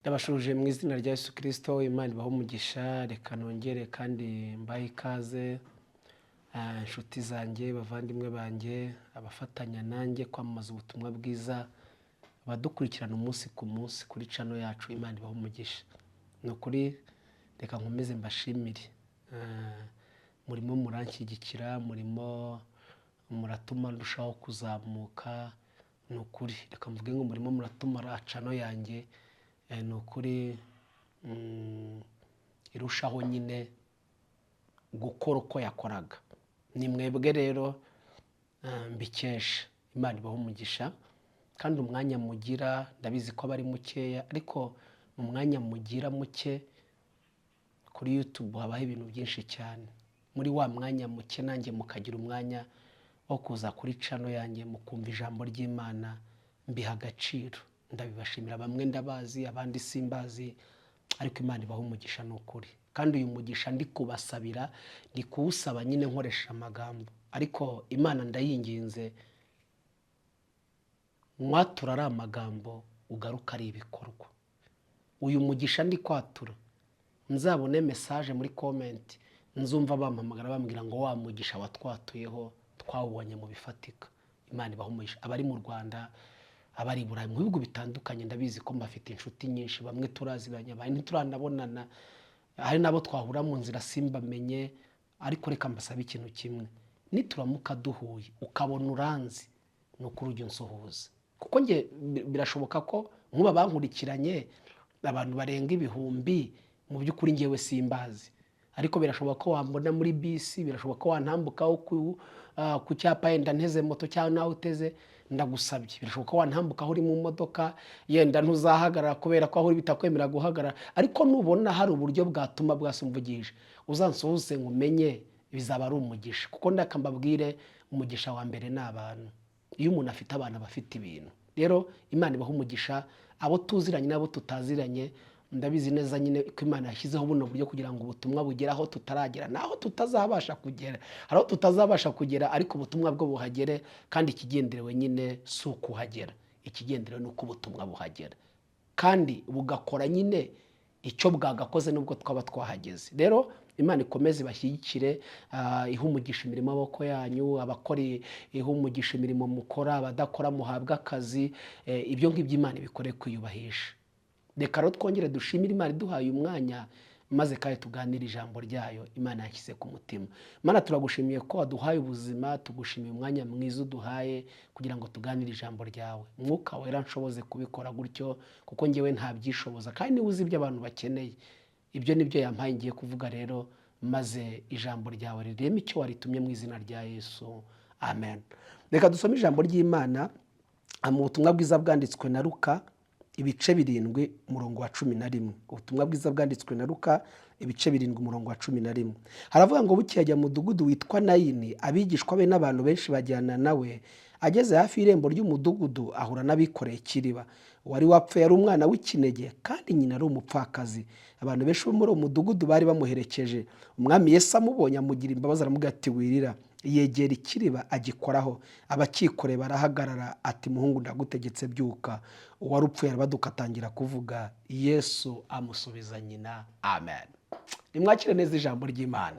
Ndabashuje mu izina rya Yesu Kristo. Imana ibahe umugisha. Reka nongere kandi mbahe ikaze, inshuti zanjye, bavandimwe banjye, abafatanya nanjye kwamamaza ubutumwa bwiza, abadukurikirana umunsi ku munsi kuri channel yacu. Imana ibahe umugisha. Ni ukuri reka nkomeze mbashimire. Murimo muranshyigikira, murimo muratuma ndushaho kuzamuka. Ni ukuri reka mvuge ngo murimo muratuma channel yanjye, ni ukuri irushaho nyine gukora uko yakoraga. Ni mwebwe rero mbikesha. Imana ibahe umugisha. Kandi umwanya mugira ndabizi ko aba ari mukeya, ariko mu mwanya mugira muke kuri YouTube habaho ibintu byinshi cyane. Muri wa mwanya muke nanjye mukagira umwanya wo kuza kuri channel yanjye mukumva ijambo ry'Imana, mbiha agaciro. Ndabibashimira, bamwe ndabazi abandi simbazi, ariko Imana ibahe umugisha ni ukuri. Kandi uyu mugisha ndi kubasabira, ndi kuwusaba nyine nkoresha amagambo, ariko Imana ndayinginze mwatura ari amagambo ugaruka ari ibikorwa. Uyu mugisha ndi kwatura, nzabone message muri comment, nzumva bampamagara bambwira ngo wa mugisha watwatuyeho twawubonye mu bifatika. Imana ibahe umugisha. Abari mu Rwanda, abari i Burayi, mu bihugu bitandukanye, ndabizi ko mbafite inshuti nyinshi, bamwe turaziranye, abandi ntituranabonana, hari n'abo twahura mu nzira simbamenye, ariko reka mbasabe ikintu kimwe: nituramuka duhuye ukabona uranzi, ni ukuri ujya unsuhuza. Kuko njye birashoboka ko nkuba bankurikiranye abantu barenga ibihumbi, mu by'ukuri njyewe simbazi, ariko birashoboka ko wambona muri bisi, birashoboka ko wantambukaho ku cyapa yenda nteze moto cyangwa nawe uteze, ndagusabye. Birashoboka ko wantambukaho uri mu modoka, yenda ntuzahagarara kubera ko aho uri bitakwemera guhagarara, ariko nubona hari uburyo bwatuma bwasumvugisha, uzansuhuze ngo umenye, bizaba ari umugisha. Kuko ndaka mbabwire, umugisha wa mbere ni abantu. Iyo umuntu afite abana aba afite ibintu. Rero Imana ibahe umugisha, abo tuziranye n'abo tutaziranye. Ndabizi neza nyine ko Imana yashyizeho buno buryo kugira ngo ubutumwa bugere aho tutaragera n'aho tutazabasha kugera. Hari aho tutazabasha kugera, ariko ubutumwa bwo buhagere. Kandi ikigenderewe nyine si ukuhagera, ikigenderewe ni uko ubutumwa buhagera kandi bugakora nyine icyo bwagakoze nubwo twaba twahageze. Rero Imana ikomeze ibashyigikire, ihe umugisha imirimo y'amaboko yanyu, abakora ihe umugisha imirimo mukora, abadakora muhabwe akazi, ibyo ngibyo Imana ibikore kwiyubahisha. Reka rero twongere dushimire Imana iduhaye umwanya, maze kandi tuganire ijambo ryayo Imana yashyize ku mutima. Mana, turagushimiye ko waduhaye ubuzima, tugushimiye umwanya mwiza uduhaye kugira ngo tuganire ijambo ryawe. Mwuka Wera nshoboze kubikora gutyo, kuko njyewe ntabyishoboza, kandi niba uzi ibyo abantu bakeneye, ibyo nibyo yampaye ngiye kuvuga. Rero maze ijambo ryawe rireme icyo waritumye mu izina rya Yesu, amen. Reka dusome ijambo ry'Imana mu butumwa bwiza bwanditswe na Luka, ibice 7, umurongo wa 11. Ubutumwa bwiza bwanditswe na Luka, ibice 7, umurongo wa 11. Haravuga ngo: bukeye ajya mu mudugudu witwa Nayini, abigishwa be n'abantu benshi bajyana nawe. Ageze hafi y'irembo ry'umudugudu ahura n'abikoreye ikiriba. Uwari wapfuye yari umwana w'ikinege, kandi nyina ari umupfakazi. Abantu benshi bo muri uwo mudugudu bari bamuherekeje. Umwami Yesu amubonye amugira imbabazi, aramubwira ati: wirira. Yegera ikiriba agikoraho, abakikoreye barahagarara. Ati: muhungu, ndagutegetse, byuka. Uwari upfuye arabaduka atangira kuvuga. Yesu amusubiza nyina. Amen. Nimwakire neza ijambo ry'Imana.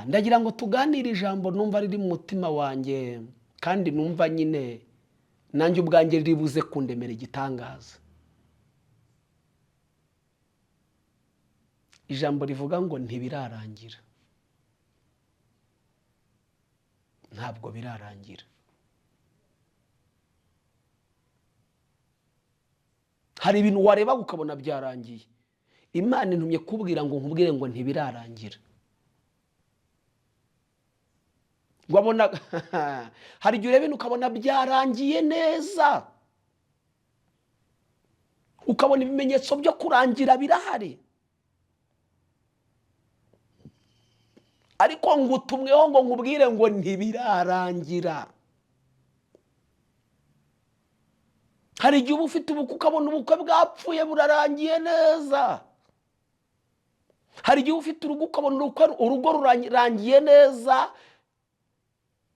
Ndagira ngo tuganire ijambo numva riri mu mutima wanjye, kandi numva nyine nanjye ubwanjye riribuze kundemera igitangaza. Ijambo rivuga ngo ntibirarangira. Ntabwo birarangira. Hari ibintu wareba ukabona byarangiye. Imana intumye kubwira ngo nkubwire ngo ntibirarangira. Wabona hari igihe ureba ibintu ukabona byarangiye neza, ukabona ibimenyetso byo kurangira birahari, ariko ngutumweho ngo nkubwire ngo ntibirarangira. Hari igihe uba ufite ubukwe ukabona ubukwe bwapfuye burarangiye neza. Hari igihe uba ufite urugo ukabona urugo rurangiye neza.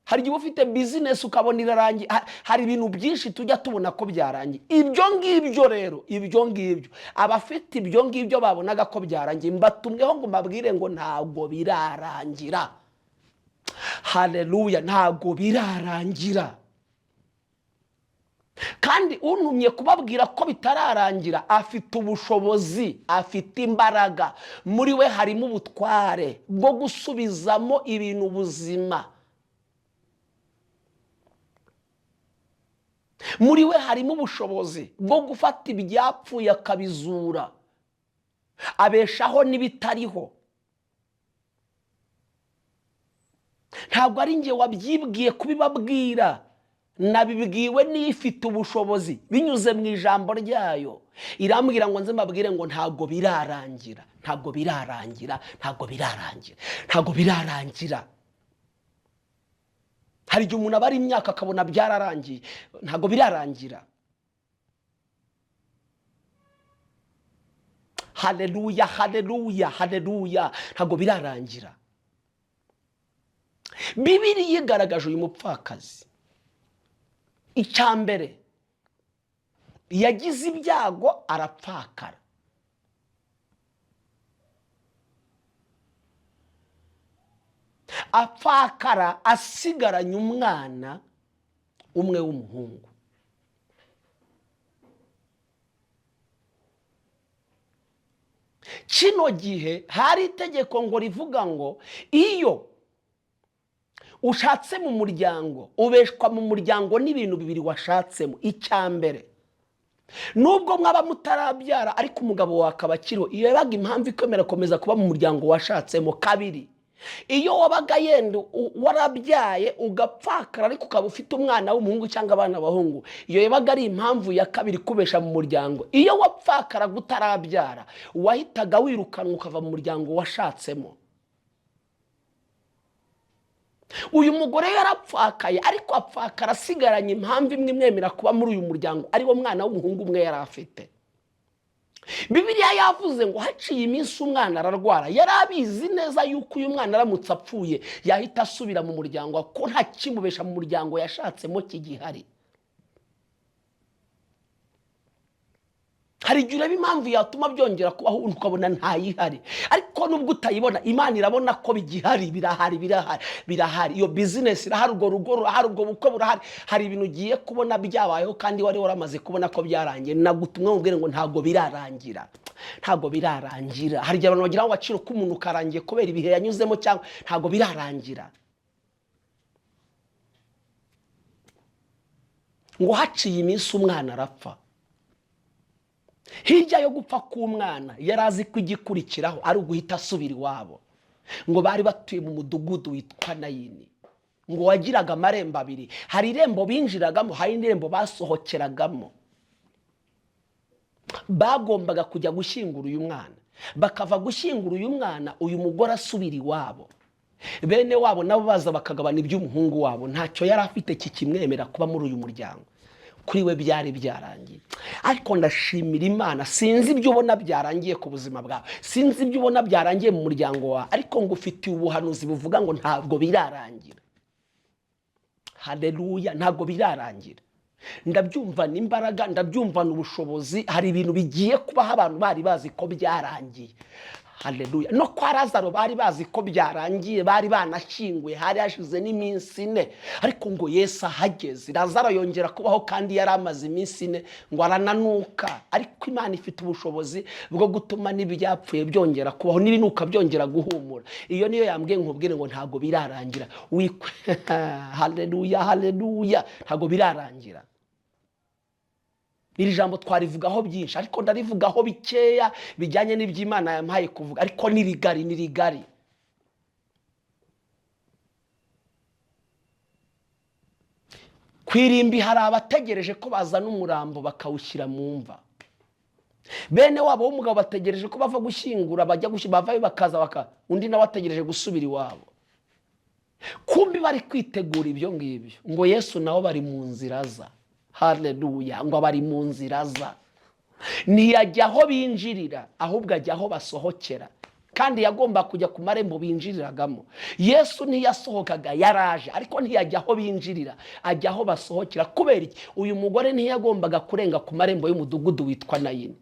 Hari igihe ufite bizinesi ukabona irarangiye. Hari ibintu byinshi tujya tubona ko byarangiye. Ibyo ngibyo rero, ibyo ngibyo abafite ibyo ngibyo babonaga ko byarangiye, mbatumweho ngo mbabwire ngo ntabwo birarangira. Haleluya, ntabwo birarangira. Kandi untumye kubabwira ko bitararangira afite ubushobozi, afite imbaraga, muri we harimo ubutware bwo gusubizamo ibintu buzima. Muri we harimo ubushobozi bwo gufata ibyapfuye akabizura, abeshaho n'ibitariho. Ntabwo ari njye wabyibwiye kubibabwira, nabibwiwe n'ifite ubushobozi binyuze mu ijambo ryayo. Irambwira ngo nze mbabwire ngo ntabwo birarangira, ntabwo birarangira, ntabwo birarangira, ntabwo birarangira. Hari igihe umuntu aba ari imyaka akabona byararangiye, ntabwo birarangira. Haleluya, haleluya, haleluya, ntabwo birarangira. Bibiliya igaragaje uyu mupfakazi. Icya mbere, yagize ibyago arapfakara. Apfakara asigaranye umwana umwe w'umuhungu. Kino gihe hari itegeko ngo rivuga ngo iyo ushatse mu muryango ubeshwa mu muryango n'ibintu bibiri washatsemo. Icya mbere, nubwo mwaba mutarabyara ariko umugabo wakaba akiriho, iyo yabaga impamvu ikomera komeza kuba mu muryango washatsemo. Kabiri, iyo wabaga yenda warabyaye ugapfakara ariko ukaba ufite umwana w'umuhungu cyangwa abana b'abahungu, iyo yabaga ari impamvu ya kabiri kubesha mu muryango. Iyo wapfakara utarabyara wahitaga wirukanwa ukava mu muryango washatsemo. Uyu mugore yarapfakaye ariko apfakara asigaranye impamvu imwe imwemera kuba muri uyu muryango, ari wo mwana w'umuhungu umwe yari afite. Bibiliya yavuze ngo haciye iminsi umwana ararwara. Yari abizi neza yuko uyu mwana aramutse apfuye yahita asubira mu muryango, ko nta kimubesha mu muryango yashatsemo kigihari. Hari igihe ureba impamvu yatuma byongera kubaho ukabona ntayihari, ariko nubwo utayibona Imana irabona ko bigihari, birahari, birahari, birahari. Iyo bizinesi irahari, urwo rugo rurahari, ubwo bukwe burahari. Hari ibintu ugiye kubona byabayeho kandi wari waramaze kubona ko byarangiye. Nagutumwe mubwire ngo ntabwo birarangira, ntabwo birarangira. Hari igihe abantu bagira ngo agaciro k'umuntu karangiye kubera ibihe yanyuzemo, cyangwa ntabwo birarangira. Ngo haciye iminsi umwana arapfa. Hirya yo gupfa k'umwana yari azi ko igikurikiraho ari uguhita asubira iwabo. Ngo bari batuye mu mudugudu witwa Nayini, ngo wagiraga amarembo abiri, hari irembo binjiragamo, hari n'irembo basohokeragamo. Bagombaga kujya gushyingura uyu mwana, bakava gushyingura uyu mwana, uyu mugore asubira iwabo. Bene wabo nabo baza bakagabana iby'umuhungu wabo. Ntacyo yari afite kikimwemera kuba muri uyu muryango, kuri we byari byarangiye. Ariko ndashimira Imana, sinzi ibyo ubona byarangiye ku buzima bwawe, sinzi ibyo ubona byarangiye mu muryango wawe, ariko ngufitiye ubuhanuzi buvuga ngo ntabwo birarangira. Haleluya, ntabwo birarangira. Ndabyumvana imbaraga, ndabyumvana ubushobozi. Hari ibintu bigiye kubaho abantu bari bazi ko byarangiye. Haleluya. No kwa Lazaro bari bazi ko byarangiye, bari banashyinguye, hari hashize n'iminsi ine, ariko ngo Yesu ahageze Lazaro yongera kubaho, kandi yari amaze iminsi ine ngo arananuka. Ariko Imana ifite ubushobozi bwo gutuma n'ibyapfuye byongera kubaho, n'ibinuka byongera guhumura. Iyo niyo yambwiye nkubwire ngo ntabwo birarangira. Haleluya, haleluya, ntabwo birarangira. Iri jambo twarivugaho byinshi, ariko ndarivugaho bikeya bijyanye n'iby'Imana yampaye kuvuga, ariko ni rigari, ni rigari. Ku irimbi hari abategereje ko bazana umurambo bakawushyira mu mva. Bene wabo w'umugabo bategereje ko bava gushyingura, bajya bavayo bakaza undi nawe ategereje gusubira iwabo. Kumbi bari kwitegura ibyo ngibyo, ngo Yesu nabo bari mu nzira za. Haleluya, ngo bari mu nzira za. Ntiyajya aho binjirira, ahubwo ajya aho basohokera. Kandi yagomba kujya ku marembo binjiriragamo. Yesu ntiyasohokaga, yaraje, ariko ntiyajya aho binjirira, ajya aho basohokera. Kubera iki? Uyu mugore ntiyagombaga kurenga ku marembo y'umudugudu witwa Nayini.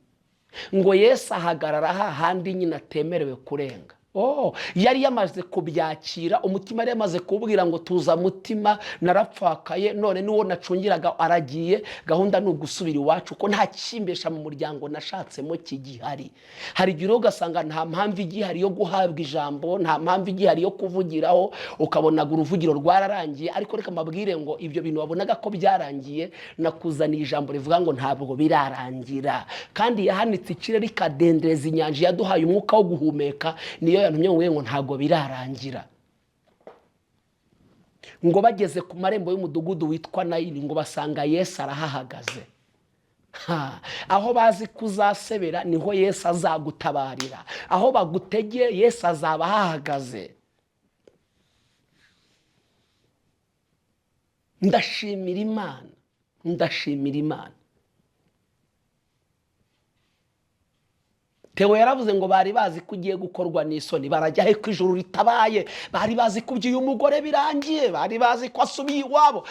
Ngo Yesu ahagarara hahandi nyine atemerewe kurenga. Oh, yari yamaze kubyakira, umutima yari yamaze kuwubwira ngo tuza mutima, narapfakaye, none n'uwo nacungiraga aragiye, gahunda ni ugusubira iwacu, ko nta kimbesha mu muryango nashatsemo kigihari. Hari igihe ugasanga nta mpamvu igihari yo guhabwa ijambo, nta mpamvu igihari yo kuvugiraho, ukabonaga uruvugiro rwararangiye. Ariko reka mbabwire ngo ibyo bintu wabonaga ko byarangiye, nakuzaniye ijambo rivuga ngo ntabwo birarangira. Kandi yahanitse ikirere ikadendereza inyanja, yaduhaye umwuka wo guhumeka, niyo yantumye ngo ntabwo birarangira. Ngo bageze ku marembo y'umudugudu witwa Nayini, ngo basanga Yesu arahahagaze. Aho bazi kuzasebera niho Yesu azagutabarira, aho bagutegeye Yesu azaba ahahagaze. Ndashimira Imana, ndashimira Imana. Theo yaravuze ngo bari bazi ko ugiye gukorwa n'isoni, barajya he ko ijuru ritabaye, bari bazi ko uyu mugore birangiye, bari bazi ko asubiye iwabo.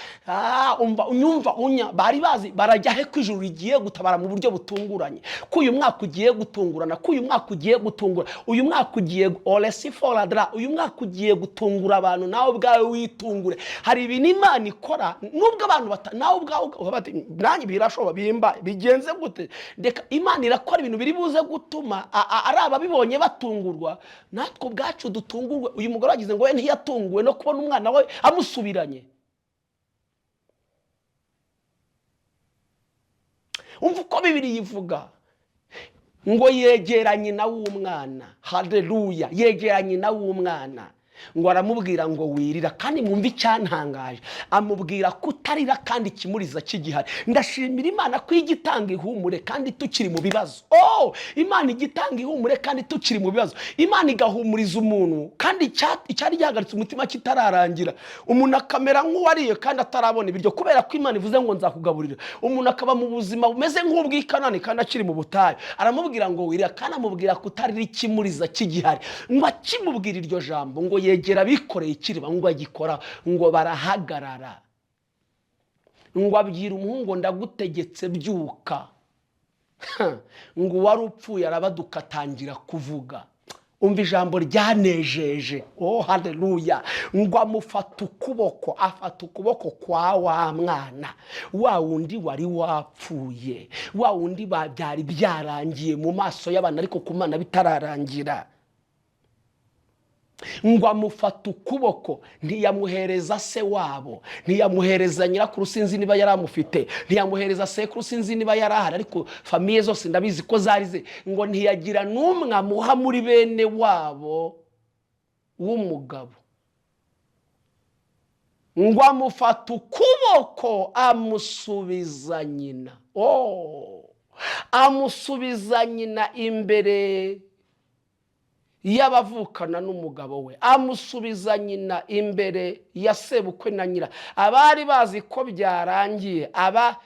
Umva unyumva unya, bari bazi barajya he ko ijuru rigiye gutabara mu buryo butunguranye, ko uyu mwaka ugiye gutungurana, ko uyu mwaka ugiye gutungura, uyu mwaka ugiye oresiforadra, uyu mwaka ugiye gutungura abantu, nawe ubwawe witungure. Hari ibintu Imana ikora nubwo abantu nawe ubwawe nanjye birashoboka bimba bigenze gute, reka Imana irakora ibintu biri buze gutuma ari ababibonye batungurwa, natwe ubwacu dutungurwe. Uyu mugore wagize ngo we ntiyatunguwe no kubona umwana we amusubiranye. Umva uko Bibiliya ivuga ngo yegera nyina w'umwana. Haleluya, yegera nyina w'umwana ngo aramubwira ngo wirira. Kandi mwumve icyantangaje, amubwira kutarira kandi ikimuriza kigihari. Ndashimira Imana ko igitanga ihumure kandi tukiri mu bibazo. Oh, Imana igitanga ihumure kandi tukiri mu bibazo. Imana igahumuriza umuntu kandi icyari gihagaritse umutima kitararangira. Umuntu akamera nk'uwariye kandi atarabona ibiryo, kubera ko Imana ivuze ngo nzakugaburira. Umuntu akaba mu buzima bumeze nk'ubw'ikanani kandi akiri mu butayu. Aramubwira ngo wirira kandi amubwira kutarira ikimuriza kigihari. Ngo akimubwira iryo jambo ngo yegera bikoreye ikiriba ngo agikora, ngo barahagarara. Ngo abwira umuhungu ndagutegetse byuka. Ngo uwari upfuye arabaduka atangira kuvuga. Umva ijambo ryanejeje. Oh haleluya. Ngo amufata ukuboko, afata ukuboko kwa wa mwana, wa wundi wari wapfuye, wa wundi byari byarangiye mu maso y'abantu ariko ku Mana bitararangira. Ngo amufata ukuboko, ntiyamuhereza se wabo, ntiyamuhereza nyirakuru sinzi niba yaramufite, ntiyamuhereza sekuru sinzi niba yarahari, ariko famiye zose ndabizi ko zarize. Ngo ntiyagira n'umwe amuha muri bene wabo w'umugabo. Ngo amufata ukuboko amusubiza nyina. Oh, amusubiza nyina imbere y'abavukana n'umugabo we, amusubiza nyina imbere ya sebukwe na nyira. Abari bazi ko byarangiye, aba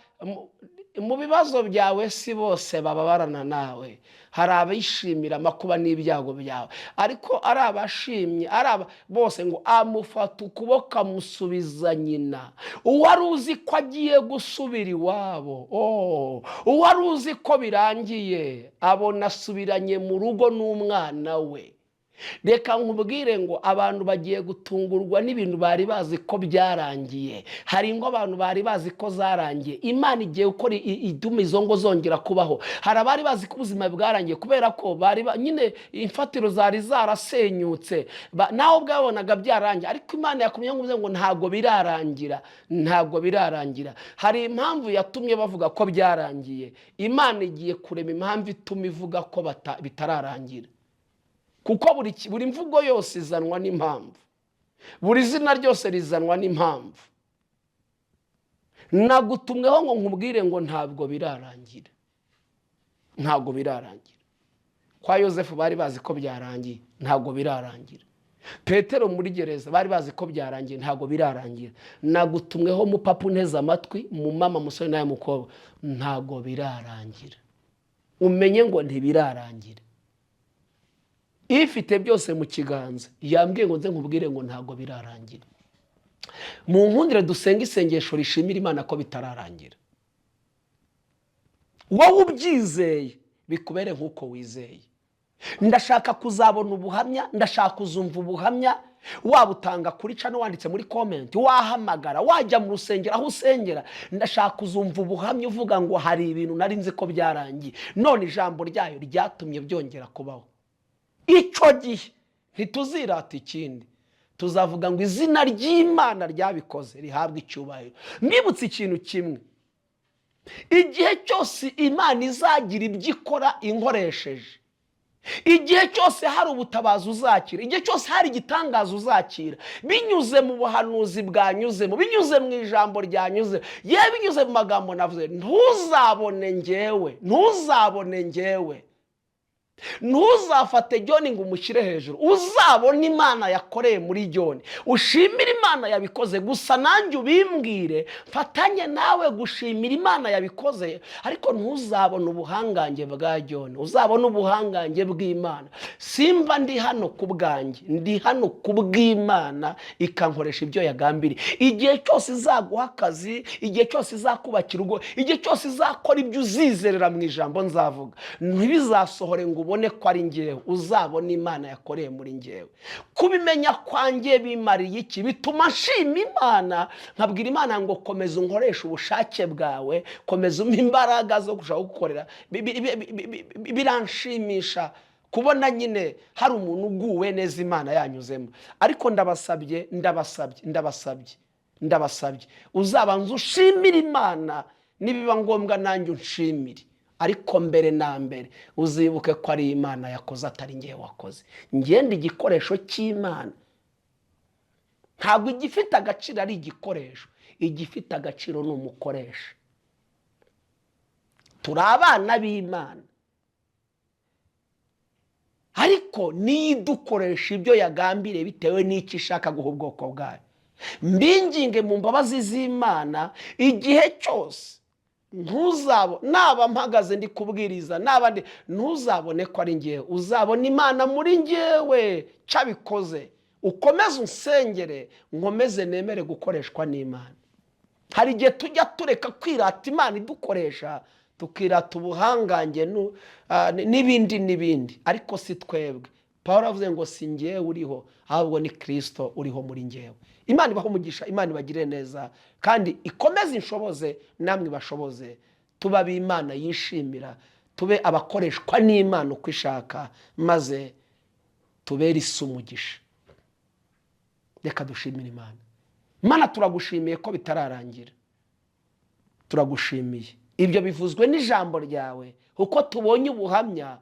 mu bibazo byawe si bose bababarana nawe. Hari abishimira amakuba n'ibyago byawe, ariko ari abashimye, ari aba bose. Ngo amufata ukuboko amusubiza nyina. Uwari uzi ko agiye gusubira iwabo, oh, uwari uzi ko birangiye, abona asubiranye mu rugo n'umwana we. Reka nkubwire ngo abantu bagiye gutungurwa n'ibintu bari bazi ko byarangiye. Hari ingo abantu bari bazi ko zarangiye, Imana igiye gukora iduma izo ngo zongera kubaho. Hari abari bazi ko ubuzima bwarangiye kubera ko bari nyine imfatiro zari zarasenyutse, nawe ubwabonaga byarangiye, ariko Imana yakumye ngo ntabwo birarangira, ntabwo birarangira. Hari impamvu yatumye bavuga ko byarangiye, Imana igiye kurema impamvu ituma ivuga ko bitararangira. Kuko buri mvugo yose izanwa n'impamvu, buri zina ryose rizanwa n'impamvu. Nagutumweho ngo nkubwire ngo ntabwo birarangira, ntabwo birarangira. Kwa Yosefu bari bazi ko byarangiye, ntabwo birarangira. Petero muri gereza bari bazi ko byarangiye, ntabwo birarangira. Nagutumweho mupapa unteze amatwi, mu mama musore nawe mukobwa, ntabwo birarangira. Umenye ngo ntibirarangira. Ifite byose mu kiganza yambwiye ngo nze nkubwire ngo ntabwo birarangira. Mu nkundire dusenge isengesho rishimira Imana ko bitararangira. Wowe ubyizeye bikubere nk'uko wizeye. Ndashaka kuzabona ubuhamya, ndashaka kuzumva ubuhamya. Waba utanga kuri channel, wanditse muri comment, wahamagara, wajya mu rusengero aho usengera, ndashaka kuzumva ubuhamya uvuga ngo hari ibintu nari nzi ko byarangiye, none ijambo ryayo ryatumye byongera kubaho. Icyo gihe ntituzirata ikindi, tuzavuga ngo izina ry'Imana ryabikoze rihabwa icyubahiro. Mbibutse ikintu kimwe: igihe cyose Imana izagira ibyo ikora inkoresheje, igihe cyose hari ubutabazi uzakira, igihe cyose hari igitangaza uzakira binyuze mu buhanuzi bwanyuzemo, binyuze mu ijambo ryanyuze, yewe binyuze mu magambo navuze, ntuzabone ngewe, ntuzabone ngewe, ntuzafate John ngo umushyire hejuru. Uzabone Imana yakoreye muri John, ushimire Imana yabikoze. Gusa nanjye ubimbwire, mfatanye nawe gushimira Imana yabikoze, ariko ntuzabone ubuhangange bwa John, uzabone ubuhangange bw'Imana. Simba ndi hano ku bwanjye, ndi hano ku bw'Imana, ikankoresha ibyo yagambiriye. Igihe cyose izaguha akazi, igihe cyose izakubakira urugo, igihe cyose izakora ibyo uzizerera mu ijambo nzavuga, ntibizasohore ngo ubone ko ari ngewe, uzabona Imana yakoreye muri ngewe. Kubimenya kwanjye bimariye iki? Bituma nshima Imana, nkabwira Imana ngo komeza unkoreshe ubushake bwawe, komeza umpe imbaraga zo gushaka gukorera. Biranshimisha kubona nyine hari umuntu uguwe neza Imana yanyuzemo. Ariko ndabasabye, ndabasabye, ndabasabye, ndabasabye, uzabanza ushimire Imana, nibiba ngombwa nanjye unshimire, ariko mbere na mbere uzibuke ko ari Imana yakoze, atari ngewe wakoze. Ngende igikoresho cy'Imana. Ntabwo igifite agaciro ari igikoresho, igifite agaciro ni umukoresha. Turi abana b'Imana, ariko niyo idukoresha ibyo yagambiriye bitewe n'icyo ishaka guha ubwoko bwayo. Mbinginge mu mbabazi z'Imana, igihe cyose ntuzabo naba mpagaze ndi kubwiriza, naba ndi, ntuzabone ko ari ngewe, uzabona Imana muri ngewe cyabikoze. Ukomeze unsengere, nkomeze nemere gukoreshwa n'Imana. Hari igihe tujya tureka kwirata Imana idukoresha, tukirata ubuhangange n'ibindi n'ibindi, ariko si twebwe. Paul avuze ngo si ngewe uriho, ahubwo ni Kirisito uriho muri ngewe. Imana ibahe umugisha, Imana ibagire neza, kandi ikomeze inshoboze namwe ibashoboze, tuba ab'Imana yishimira, tube abakoreshwa n'Imana uko ishaka, maze tubere isi umugisha. Reka dushimire Imana. Imana, turagushimiye ko bitararangira. Turagushimiye, ibyo bivuzwe n'ijambo ryawe, kuko tubonye ubuhamya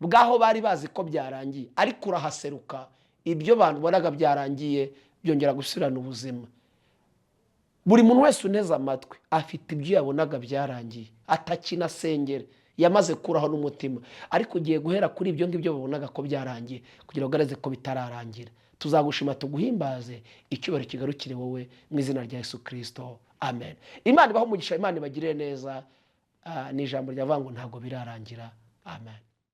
bw'aho bari bazi ko byarangiye, ariko urahaseruka, ibyo bantu bonaga byarangiye byongera gusubirana ubuzima. Buri muntu wese uneze amatwi afite ibyo yabonaga byarangiye, atakinasengera, yamaze kuraho n'umutima, ariko ugiye guhera kuri ibyo ngibyo babonaga ko byarangiye kugira ngo ugaragaze ko bitararangira. Tuzagushima, tuguhimbaze, icyubahiro kigarukire wowe, mu izina rya Yesu Kirisito, amen. Imana ibahe umugisha, Imana ibagirire neza. Ni ijambo ryavuga ngo ntabwo birarangira. Amen.